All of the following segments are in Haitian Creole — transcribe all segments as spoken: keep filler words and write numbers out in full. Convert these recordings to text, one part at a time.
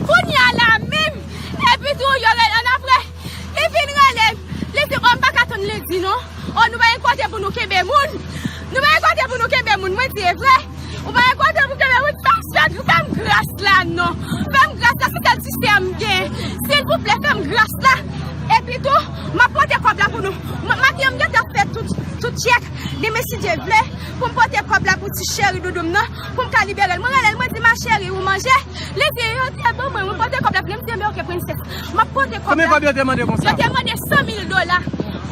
Kounye a la menm, epi tou, yo rele annapre. Li vin rele m. Li di, o, m pa ka tann lendi non. O, nou pa gen kote pou nou kenbe moun. Nou pa gen kote pou nou kenbe moun. Mwen di, e vre? Ou pa gen kote pou kenbe moun? Fè, fè, fè m gras la non. Fè m gras la, se sèl ti sè m gen. Silvouplè, fè m gras la. Epi tou, m ap pote kòb la pou nou. M, maten an, m gentan fè tout, tout tchèk. Demen, si Dye vle, pou m pote kòb la pou ti cheri doudou m nan, pou m ka libere l. Mwen rele l, mwen di, ma chérie, ou manje? Li di, yo te ban mwen, mwen pote kòb la pou li. M di, men ok, princess, m ap pote kòb la. Konbyen kòb yo te mande konsa? Yo te mande san mil dola.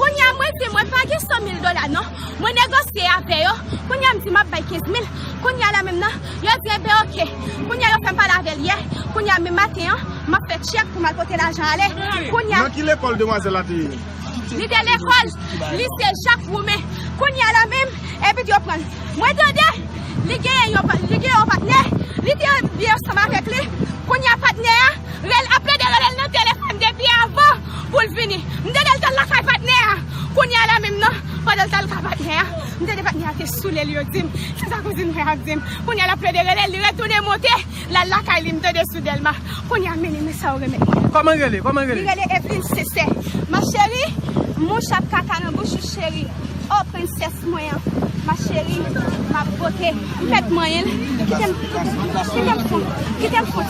Kounye a, mwen di, mwen pa gen san mil dola non. Mwen negosye avè yo. Kounye a, m di, m ap bay kenz mil. Kounye a la menm nan, yo di, enben ok. Kounye a, yo fè m pale avè l yè. Kounye a, menm maten an, m ap fè tchèk pou m al pote lajan ale. Kounye a, nan ki lekòl demwazèl la te ye? Li te lekòl lise Jak Woumen. Kounye a la menm, epi yo pran l. Mwen tande, li genyen yon pa-, li genyen yon patnè, li te byen ansanm avèk li. Kounye a patnè a, rel-, ap plede rele l nan telefòn depi avan pou l vini. M tande l t al lakay patnè a. Kounye a la menm nan, pandan l t al lakay patnè a, m tande patnè a te soule l, yo di m. Se sa kouzin mwen ap di m. Kounye a l ap plede rele l, li retounen monte. L al lakay li, m tande sou Dèlma. Kounye a, men, men sa yo remèt mwen. Kòman rele? Kòman rele? Li rele Evelyne Sesè. Ma chérie, mouch ap kaka nan bouch ou, cheri. O, prensès mwen an. Ma chérie, m ap bote. M pèt manyen l. Kite m, kite m, kite m fon. Kite m fon.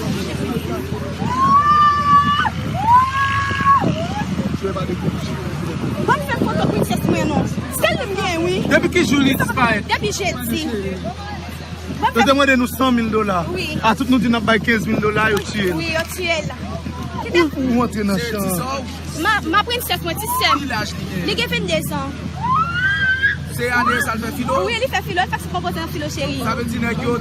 Ban m fè foto prensès mwen non. Sèl li m gen, wi. Depi ki jou li disparèt? Depi jedi. Yo te mande nou san mil dola. Wi. A tout nou di n ap bay kenz mil dola, yo tiye l. Wi, yo tiye l. Ou, ou antre nan chan. Ma, ma prensès mwen, ti sè m. Li gen vennde zan. Se ane sa l fè filo? Wi, li fè filo, li fè konpoze nan filo, cheri. Sa vle di nèg yo te